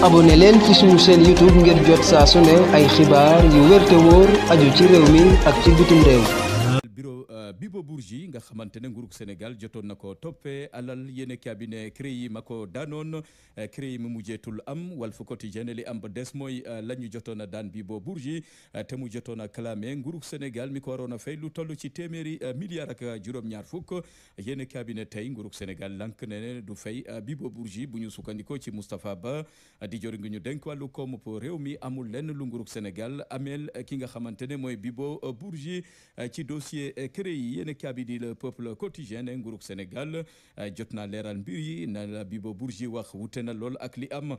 abonné leen ci suñu chaîne YouTube ngir jot saa su ne ay xibaar yu wér te wóor aju ci réew mi ak ci bitim réew. Bibo Bourgi nga xamante ne nguurug Sénégal jotoon na ko toppee alal yéene cabinet CREI ma ko daanoon CREI mu mujjeetul am Walf Quotidien li am ba des mooy la ñu jotoon a daan Bibo Bourgi te mu jotoon a clamé nguurug Sénégal mi ko waroon a fay lu toll ci téeméeri milliards ak juróom-ñaar fukk yéene cabinet tey nguurug Sénégal lank ne du fay Bibo Bourgi bu ñu sukkandikoo ci Moustapha Ba di jori ngi ñu dénk wàllu koom pour réew mi amul lenn lu nguurug Sénégal ameel ki nga xamante ne mooy Bibo Bourgi ci dossier CREI yéen kaabi di le peuple quotidien ne nguurug Sénégal jot naa leeral mbir yi na la Bibo Bourgi wax wute na lool ak li am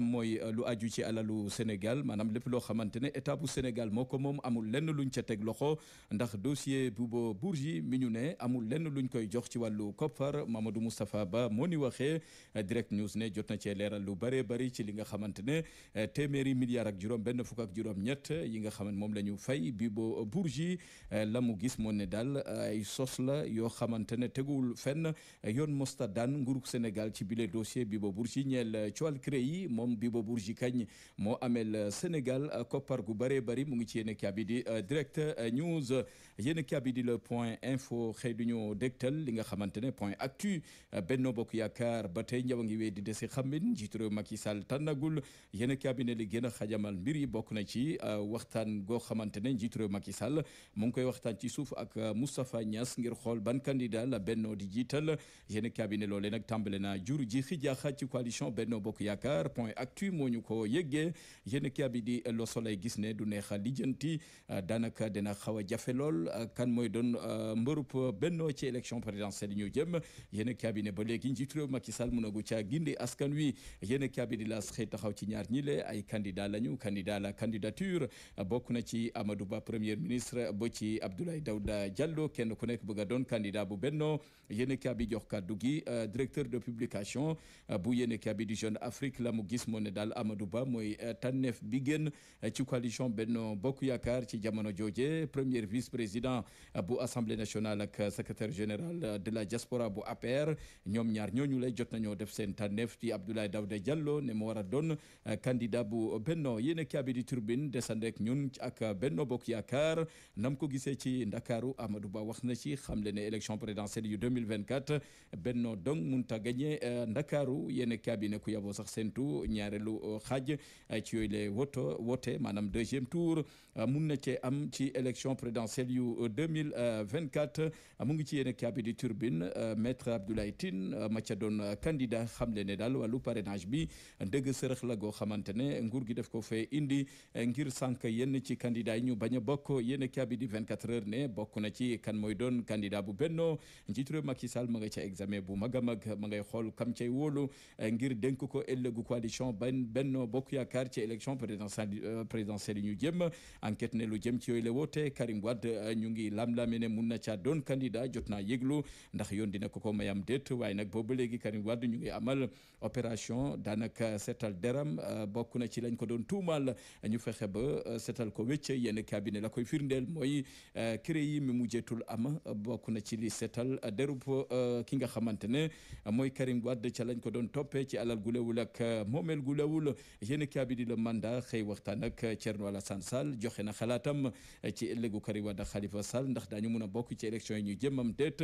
mooy lu aju ci alalu Sénégal maanaam lépp loo xamante ne état bu Sénégal moo ko moom amul lenn luñ ca teg loxo ndax dossier Bibo Bourgi mi ñu ne amul lenn luñ koy jox ci wàllu koppar Mamadou Moustapha Ba moo ni waxee Direct News ne jot na cee leeral lu bëree bëri ci li nga xamante ne téeméeri milliards ak juróom benn fukk ak juróom ñett yi nga xamante moom la ñu fay Bibo Bourgi la mu gis moo ne daal ay sos la yoo xamante ne teguwul fenn yoon mosta daan nguurug Sénégal ci bile dossier Bibo Bourgi ñeel coowal CREI moom Bibo Bourgi kañ moo amel Sénégal koppar gu bëree bëri mu ngi ci yéen kaabi di Direct News yéen kaabi di le point info xëy du ñu dégtal li nga xamante ne point actu Benno Bokk Yaakaar ba tey njaw a ngi wee di desi xamin njiitu réew Macky Sall tànnagul yéen kaabi ne li gën a xajamal mbir yi bokk na ci waxtaan goo xamante ne njiitu réew Macky Sall mu ngi koy waxtaan ci suuf ak Moustapha Niass ngir xool ban candidat la Benno di jiital yéen cabinet loole nag tàmbale na jur ji xijaaxa ci coalition Benno Bokk Yaakaar point actu moo ñu ko yëggee yéen cabinet di Le Soleil gis ne du neex a lijjanti daanaka dina xaw a jafe lool kan mooy doon mbërub Benno ci élection présidentielle yi ñu jëm yéen cabinet ba léegi njiitu réew Macky Sall mënagu caa gindi askan wi yéen cabinet la xëy taxaw ci ñaar ñi le ay candidat lañu candidat la candidature bokk na ci Amadou Ba premier ministre ba ci Abdoulaye Daouda Diallo kenn ku nekk bëgg a doon candidat bu Benno yéen kaabi jox kàddu gi directeur de publication bu yéen kaabi di Jeune Afrique la mu gis moo ne daal Amadou Ba mooy tànneef bi gën ci coalition Benno Bokk Yaakaar ci jamono jooje premier vice président bu assemblée nationale ak secrétaire général de la diaspora bu APR ñoom ñaar ñooñu lay jot nañoo def seen tànneef ci Abdoulaye Daouda Diallo ne moo war a doon candidat bu Benno yéen kaabi di Turbine desandek ñun ak Benno Bokk Yaakaar nam ko gisee ci Ndakaaru Amadou Ba wax na ci xamle ne élection présidentielle yu 2024 Benno dong munta gagné Ndakaaru yéen cabinet ku yaboo sax sentu ñaareelu xaaj ci yooyu le wote maanaam deuxième tour mun na cee am ci élection présidentielle yu 2024 mu ngi ci yéen cabinet di Turbine maître Abdoulaye Tine ma ca doon candidat xamle ne daal wàllu parrainage bi dëgg sërëx la goo xamante ne nguur gi def ko fee indi ngir sànq yenn ci candidat yi ñu bañ a bokk yéen cabinet di 24 heures ne bokk na ci kan mooy doon candidat bu Benno njiitu réew Macky Sall ma nga ca examen bu mag a mag ma ngay xool kam cay wóolu ngir dénk ko ëllëgu coalition Benno Bokk Yaakaar ci élection présidentielle yi ñu jëm enquête ne lu jëm ci yooyu la woote Karim Wade ñu ngi lam-lame ne mun na caa doon candidat jot naa yëglu ndax yoon dina ko mayam déet waaye nag boobu léegi Karim Wade ñu ngi amal opération daanaka seetal deram bokk na ci lañ ko doon tuumal ñu fexe ba seetal ko wécc yenn cabinet la koy firndeel mooy CREI mi mujjeetul am bokk na ci li seetal derub ki nga xamante ne mooy Karim Wade ca lañ ko doon toppee ci alal gu lewul ak moomeel gu lewul yéen cabinet di le mandat xëy waxtaan ak Thierno Alassane Sall joxe na xalaatam ci ëllëgu Karim Wade Khalifa Sall ndax daañu mun a bokk ci élection yi ñu jëmam déet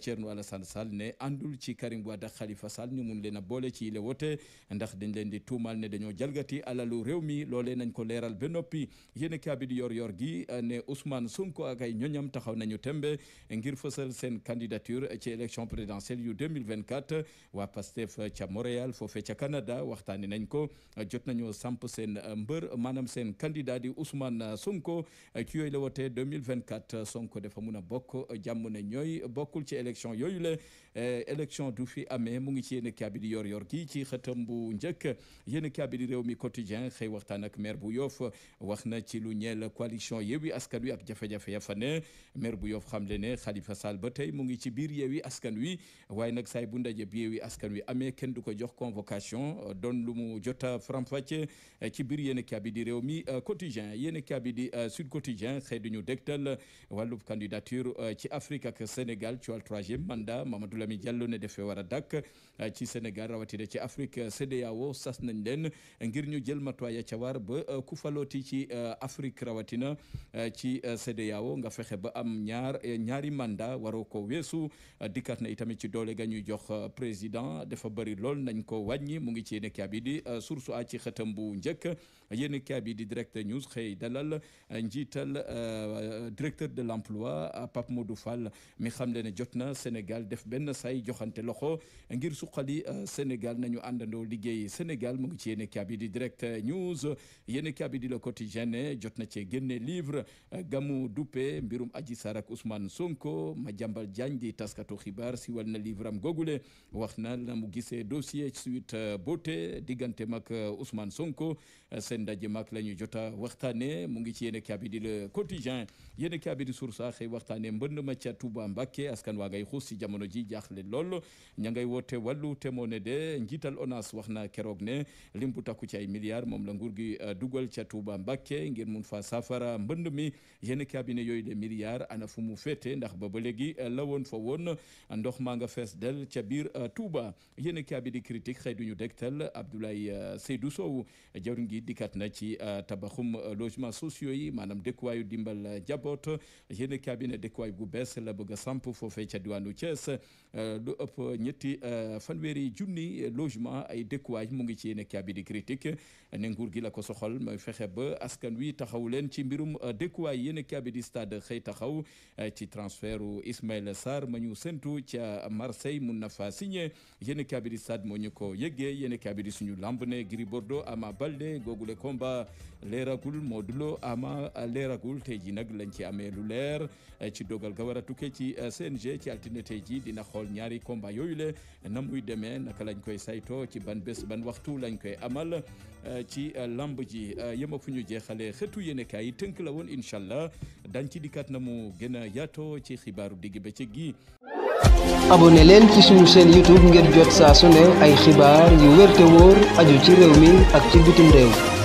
Thierno Alassane Sall ne àndul ci Karim Wade Khalifa Sall ñu mun leen a boole ci le wote ndax dañ leen di tuumal ne dañoo jalgati alalu réew mi loolee nañ ko leeral ba noppi yéen cabinet di yor gi ne Ousmane Sonko ak ay ñoñam taxaw nañu tembe ngir fësal seen candidature ci élection présidentielle yu 2024 waa Pastef ca Montréal foofee ca Canada waxtaani nañ ko jot nañoo samp seen mbër maanaam seen candidat di Ousmane Sonko ci yooyu la wote 2024 Sonko dafa mun a bokk jàmm ne ñooy bokkul ci élection yooyu la élection du fi amee mu ngi ci yéen cabinet di yor gi ci xëtam bu njëkk yéen cabinet di réew mi quotidien xëy waxtaan ak maire bu Yoff wax na ci lu ñeel coalition Yewwi Askan Wi ak jafe-jafe ya fa ne maire bu Yoff xam le ne Khalifa Sall ba tey mu ngi ci biir Yewwi Askan Wi waaye nag saay bu ndaje bi Yewwi Askan Wi amee kenn du ko jox convocation doon lu mu jota faram-fàcce ci biir yéen cabinet di réew mi quotidien yéen cabinet di Sud Quotidien xëy duñu dégtal wàllub candidature ci Afrique ak Sénégal ci wàllu troisième mandat Mamadou Lami Diallo ne defee war a dakk ci Sénégal rawatina ci Afrique. CEDEAO sas nañ leen ngir ñu jël matuwaay ca war ba ku falooti ci Afrique rawatina ci CEDEAO nga fexe ba am ñaari mandat waroo ko weesu. dikkaat na itamit ci doole ga ñuy jox président dafa bëri lool nañ ko wàññi mu ngi ci yéen kaa bi di source a ci xëtam bu njëkk. yéen kaa bi di direct news xëy dalal njiital directeur de l'emploi Pape Modou Fall mi xam le ne jot na Sénégal def benn say joxante loxo ngir suqali Sénégal nañu àndandoo liggéey Sénégal mu ngi ci yéen kaa bi di direct news. yéen kaa bi di Le Quotidien jot na cee génne livre gamu duppe mbirum Adji Sarr ak Ousmane Sonko Madiambal Diagne di taskatu xibaar si wal na livre am googule wax na la mu gisee dossier Sweet Beauté diggante mag Ousmane Sonko seen ndaje mag la ñu jota waxtaane mu ngi ci yéen kaa bi di Le Quotidien. yéen kaa bi di Source A xëy waxtaane mbënd ma ca Touba Mbacké askan waa ngay xuus si jamono ji jaaxle lool ña ngay woote wàllu te moo ne de njiital ONAS wax na keroog ne lim bu takku ci ay milliards moom la nguur gi dugal ca Touba Mbacké ngir mun fa safara mbënd mi. yéen kaa bi ne yooyu de milliards ana fu mu féete ndax ba léegi la woon fa woon ndox maa nga fees del ca biir Touba. yéen kaa bi di Critique xëy duñu dégtal Abdoulaye Seydou Sow jawriñ gi dikkat na ci tabaxum logement sociaux yi maanaam dëkkuwaayu dimbal jaboot. yéen kaa bi ne dëkkuwaay gu bees la bëgg a samp foofee ca diwaanu Thiès lu ëpp ñetti fanweeri junni logement ay dëkkuwaay mu ngi ci yéen kaa bi di Critique ne nguur gi la ko soxal mooy fexe ba askan wi taxaw leen ci mbirum dëkkuwaay. yéen kaa bi di Stade xëy taxaw ci transfert Ismaïla Sarr ma ñu sentu ca Marseille mun na fa signé. yéen kaa bi di Stade moo ñu ko yëggee. yéen kaa bi di suñu lamb ne Gris Bordeaux Ama Baldé googule combat leeragul Modou Lo Ama leeragul tey ji nag lañ ci amee lu leer ci dogal ga war a tukkee ci CNG ci altine tey ji dina xool ñaari combat yooyu le na muy demee naka lañ koy sayto ci ban bés ban waxtu lañ koy amal ci lamb ji. yema fu ñu jeexalee xëtu yéen kaay yi tënk la woon incha allah dañ ci dikkaat na mu gën a yaatoo ci xibaaru digg bëccëg gi. abonné leen ci suñu chaîne YouTube ngir jot saa su ne ay xibaar yu wér te wóor aju ci réew mi ak ci bitim réew.